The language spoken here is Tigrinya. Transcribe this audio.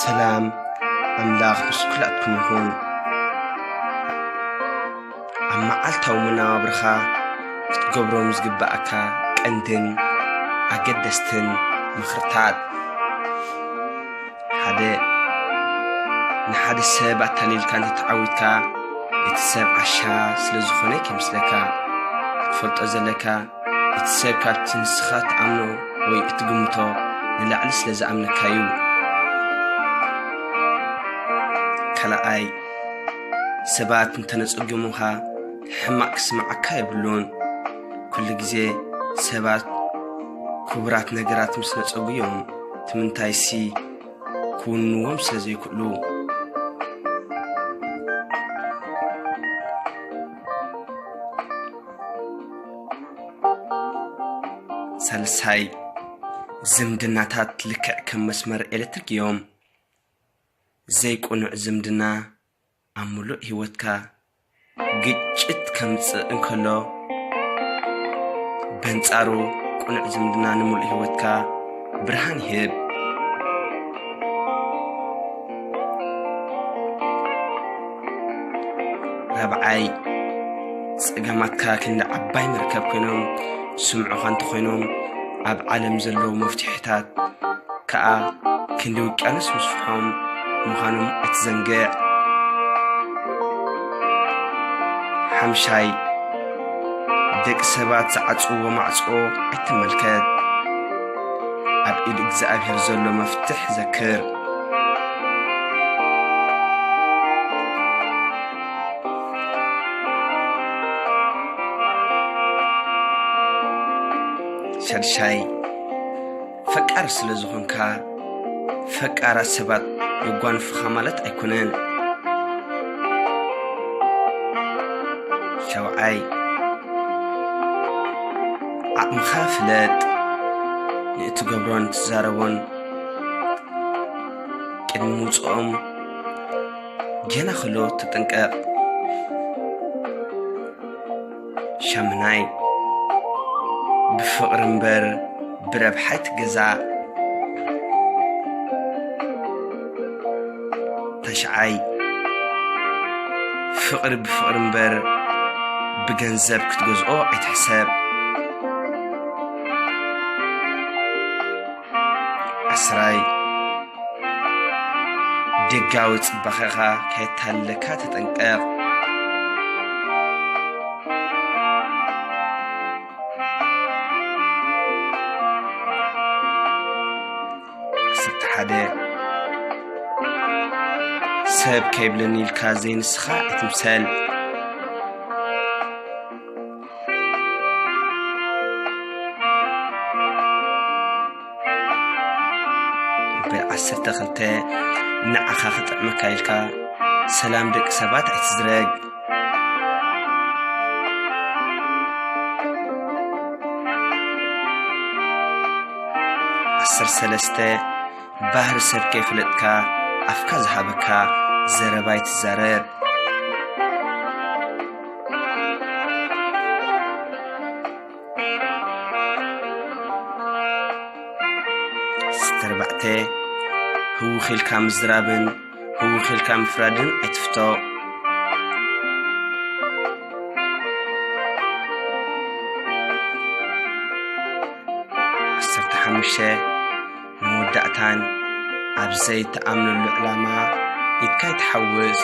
ሰላም ኣምላኽ ምስ ኩላትኩም ይኹን። ኣብ መዓልታዊ መነባብሮኻ ክትገብሮም ዝግብኣካ ቀንድን ኣገደስትን ምኽርታት። ሓደ፣ ንሓደ ሰብ ኣታሊልካ እንተተዓዊትካ፣ እቲ ሰብ ዓሻ ስለ ዝኾነ ከይመስለካ። ክትፈልጦ ዘለካ፣ እቲ ሰብ ካብቲ ንስኻ ትኣምኖ ወይ እትግምቶ ንላዕሊ ስለ ዝኣምነካ እዩ። ካልኣይ፣ ሰባት እንተነጸገሙኻ ሕማቕ ክስምዓካ የብሉን። ኩሉ ግዜ ሰባት ክቡራት ነገራት ምስ ነጸጉ እዮም፣ እቲ ምንታይሲ ክውንዎም ስለ ዘይክእሉ። ሳልሳይ፣ ዝምድናታት ልክዕ ከም መስመር ኤሌክትሪክ እዮም። ዘይቅኑዕ ዝምድና ኣብ ምሉእ ህይወትካ ግጭት ከምጽእ እንከሎ፣ በንጻሩ ቅኑዕ ዝምድና ንምሉእ ህይወትካ ብርሃን ይህብ። ራብዓይ፣ ጸገማትካ ክንዲ ዓባይ መርከብ ኮይኖም ዝስምዑኻ እንተኾይኖም፣ ኣብ ዓለም ዘለዉ መፍትሒታት ከኣ ክንዲ ውቅያኖስ ምስፍሖም ምዃኖም ኣይትዘንግዕ። ሓምሻይ፣ ደቂ ሰባት ዝዓጽዎ ማዕጾ ኣይትመልከት። ኣብ ኢድ እግዚኣብሔር ዘሎ መፍትሕ ዘክር። ሻድሻይ፣ ፈቃር ስለ ዝኾንካ፣ ፈቃራት ሰባት የጓንፉኻ ማለት ኣይኮነን። ሻውዓይ፣ ዓቕምኻ ፍለጥ። ንእትገብሮን ትዛረቦን ቅድሚ ምውፅኦም ጌና ከሎ ተጠንቀቕ። ሻምናይ፣ ብፍቕሪ እምበር ብረብሓ ኣይትገዛእ። ታሽዓይ፣ ፍቕሪ ብፍቕሪ እምበር ብገንዘብ ክትገዝኦ ኣይትሕሰብ። ዓስራይ፣ ደጋዊ ጽባቐኻ ከየታልለካ ተጠንቀቕ። ዓሰርተ ሓደ፣ ሰብ ከይብለኒ ኢልካ ዘይንስኻ ኣይትምሰል። ነበር ዓሰርተ ክልተ፣ ንዓኻ ክጥዕመካ ኢልካ ሰላም ደቂ ሰባት ኣይትዝረግ። ዓሰርተ ሰለስተ፣ ባህሪ ሰብ ከይፈለጥካ ኣፍካ ዝሃበካ ዘረባ ኣይትዛረብ። ዓሰርተ ኣርባዕተ፣ ህውኽ ኢልካ ምዝራብን ህውኽ ኢልካ ምፍራድን ኣይትፍቶ። ዓሰርተ ሓሙሽተ፣ መወዳእታን ኣብ ዘይትኣምነሉ ዕላማ ኢድካ ኣይትሓውስ።